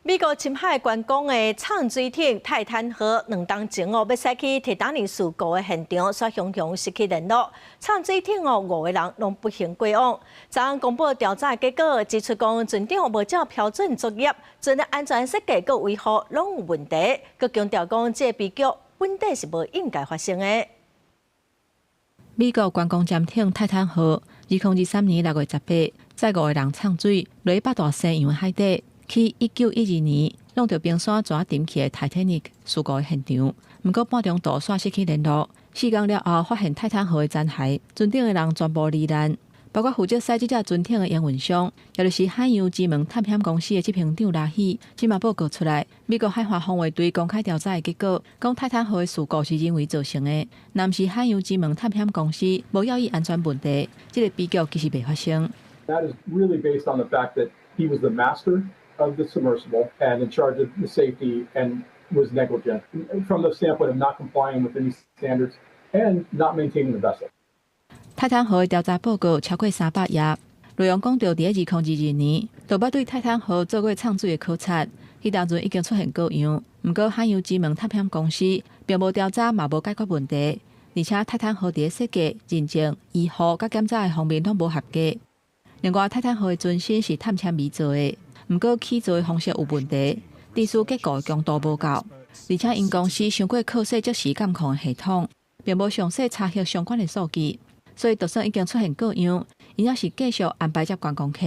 美國深海觀光的藏水艇泰坦號2冬前哦，欲駛去鐵達尼事故的現場，煞雄雄失去聯絡。藏水艇哦，五個人攏不幸過往。昨昏公布調查結果，指出講船長無照標準作業，船的安全設計佮維護攏有問題。閣強調講，這個悲劇本底是無應該發生的。美國觀光潛艇泰坦號，2023年6月18，載五個人藏水落北大西洋海底，去1912年弄著冰山怎沉去的泰坦尼克事故的現場。毋過半中途煞失去聯絡，4工了後發現泰坦號的殘骸，船頂的人全部罹難，包括負責駛這隻船艇的營運商，也就是海洋之門探險公司的執行長拉希，這馬報告出來，美國海華防衛隊公開調查的結果，講泰坦號的事故是人為造成的，若毋是海洋之門探險公司無要意安全問題，這個悲劇其實袂發生。 That is really based on the fact that he was the master of the submersible and in charge of the safety and was negligent from the standpoint of not complying with any standards and not maintaining the vessel. 泰坦號的調查報告超過300頁，內容講到佇咧2022年，就捌對泰坦號做過藏水的考察，彼當陣已經出現過樣。毋過海洋之門探險公司並無調查，嘛無解決問題，而且泰坦號佇咧設計、認證、維護佮檢查的方面攏無合格。另外，泰坦號的船身是碳纖維做的，毋過起造的方式有問題，支持結構強度無夠，而且𪜶公司傷過靠勢即時監控的系統，並無詳細查核相關的數據，所以就算已經出現過樣，𪜶猶是繼續安排接觀光客。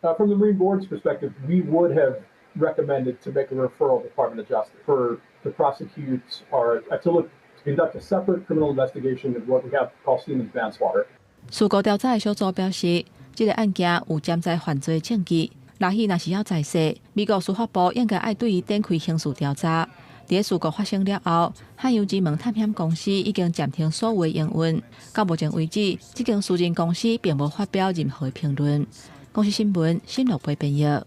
From the Marine Board's perspective, we would have recommended to make a referral to Department of Justice for to prosecute or to look to conduct a separate criminal investigation of what we have called seaman's manslaughter. 事故調查的小組表示，這個案件有潛在犯罪證據。拉希若是猶在世，美國司法部應該愛對伊展開刑事調查。佇咧事故發生了後，海洋之門探險公司已經暫停所有營運。到目前為止，這間私人公司並無發表任何評論。公視新聞，新樂貝編譯。